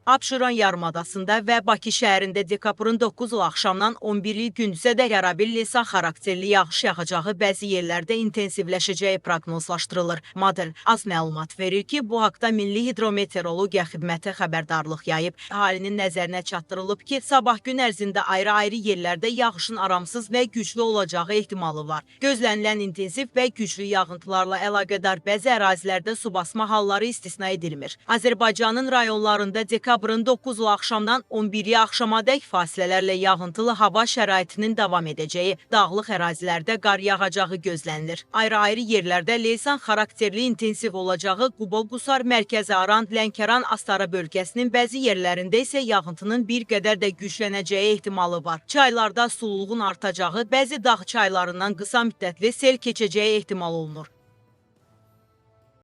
Abşeron yarımadasında və Bakı şəhərində dekabrın 9-u axşamdan 11-i gündüzədək arabir leysan xarakterli yağış yağacağı, bəzi yerlərdə intensivləşəcəyi proqnozlaşdırılır. Model az məlumat verir ki, bu haqda Milli Hidrometeorologiya Xidməti xəbərdarlıq yayıb. Əhalinin nəzərinə çatdırılıb ki, sabah gün ərzində ayrı-ayrı yerlərdə yağışın aramsız və güclü olacağı ehtimalı var. Gözlənilən intensiv və güclü yağıntılarla əlaqədar bəzi ərazilərdə su basma halları istisna edilmir. Azərbaycanın rayonlarında dekabrın 9-u axşamdan 11-i axşamadək fasilələrlə yağıntılı hava şəraitinin davam edəcəyi, dağlıq ərazilərdə qar yağacağı gözlənilir. Ayrı-ayrı yerlərdə leysan xarakterli intensiv olacağı, Quba-Qusar, Mərkəzi Aran, Lənkəran, Astara bölgəsinin bəzi yerlərində isə yağıntının bir qədər də güclənəcəyi ehtimalı var. Çaylarda sululuğun artacağı, bəzi dağ çaylarından qısa müddətli sel keçəcəyi ehtimal olunur.